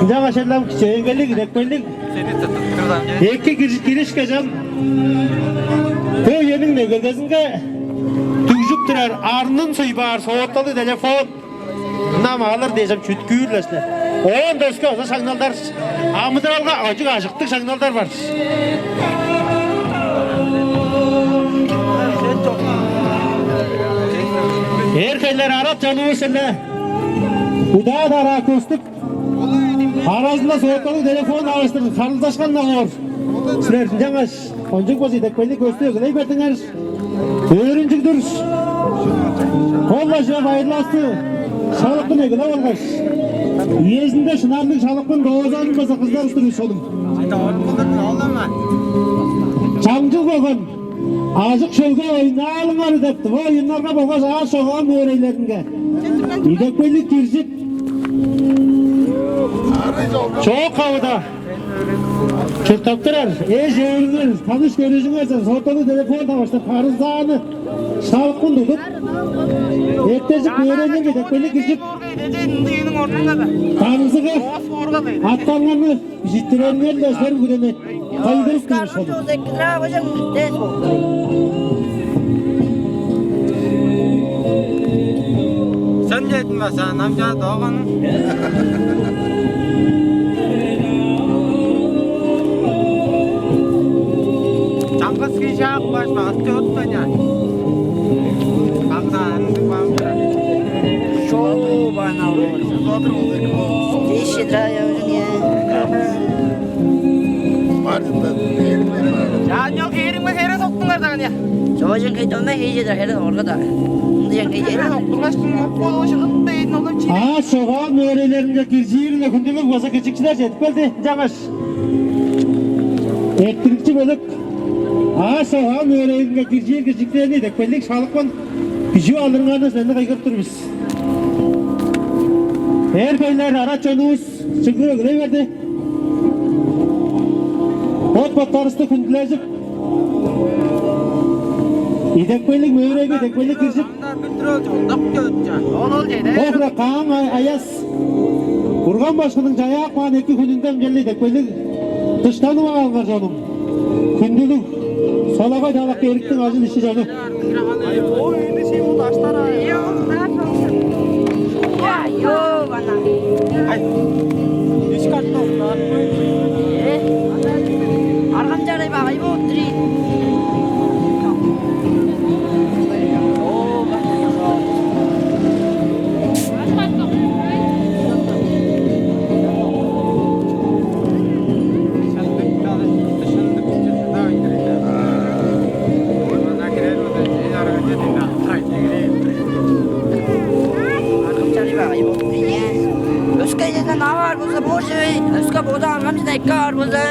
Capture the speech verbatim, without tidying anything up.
Ынчангаш ам кичээнгейлиг, идепкейлиг эки кириш-, киришкеш ам, бо үениң негелдезинге дүгжүп турар арнын суйбаар соталыг телефон ынам алыр дээш ам чүткүүр-ле силер. Оон-даа өске база шаңналдар, амыдыралга ажык ажыктыг шаңналдар бар. Эр-хейлер, арат чонувус-ла, удаа-дараа көстүп, аразында соталыг телефон алыштыр харылзашкан-на боор силер. Ынчангаш кончуг болза идепкейлиг көстү эгелей бердиңер. Өөрүнчүг-дүр. Кол-ла чүве байырлаасты шалыпкын эгелеп алгаш, үезинде шынарлыг шалыпкын доозарын база кызыдар-дыр бис, холум. Чаңчыл болган ажык шөлге ойнаалыңар деп, тыва оюннарга болгаш аас чогаал мөөрейлеринге идепкейлиг киржип, чоок-кавыда чурттап турар эш-өөрүңер, таныш-көрүжүңерже соталыг телефон таваштыр харылзааны шалыпкын тудуп, эртежик мөөрейниң идепкейлиг киржип, даңзыга аттарыңарны бижиттирериңер-ле силерни күзеп, кайгырып тур бис, холум. Сен чедиң бе, сен ам чаа дооган. Чаңгыс кижи ак баш басты оттан я. Багда ындыг баам. Шоу бана. Диши драя уже не. Чаанчал хээриңме хере соктуңар даан я. Чоожун хейтоме хейже да хере орга да. Ынды жан хейже. Хере соктуңаш кым болуш ынтпейн олам чи. Аас чогаал мөөрейлеринге киржиирине хүндүлүг база киржикчилер чедип келди. Ынчангаш эрттирикчи бөлүк аас чогаал мөөрейлеринге киржиир киржикчилерни идепкейлиг шалыпкын бижип алырыңарны силерни кыйгырып тур бис. Эр-хейлер, арат чонувус чыглып эгелей берди. Бот-боттарывысты хүндүлежип, идепкейлиг мөөрейге идепкейлиг киржип, ол ол чеде. Бо хире кааң ай-, аяс, Бурган Башкының чаяап каан эки хүнүнде ынчалдыр идепкейлиг дыштанып алыңар, чонум. Хүндүлүг, солагай талакы эриктиң ажыл-ишчи чону. Ай, бо үйүндү сен бо даштар ай. Йо, бана. Ай. Иш картоф. Э? Арган чарай багай бо три. О, бана. Өске черден аар болза, бо чүве, өске бода аргамчыда эки аар болза,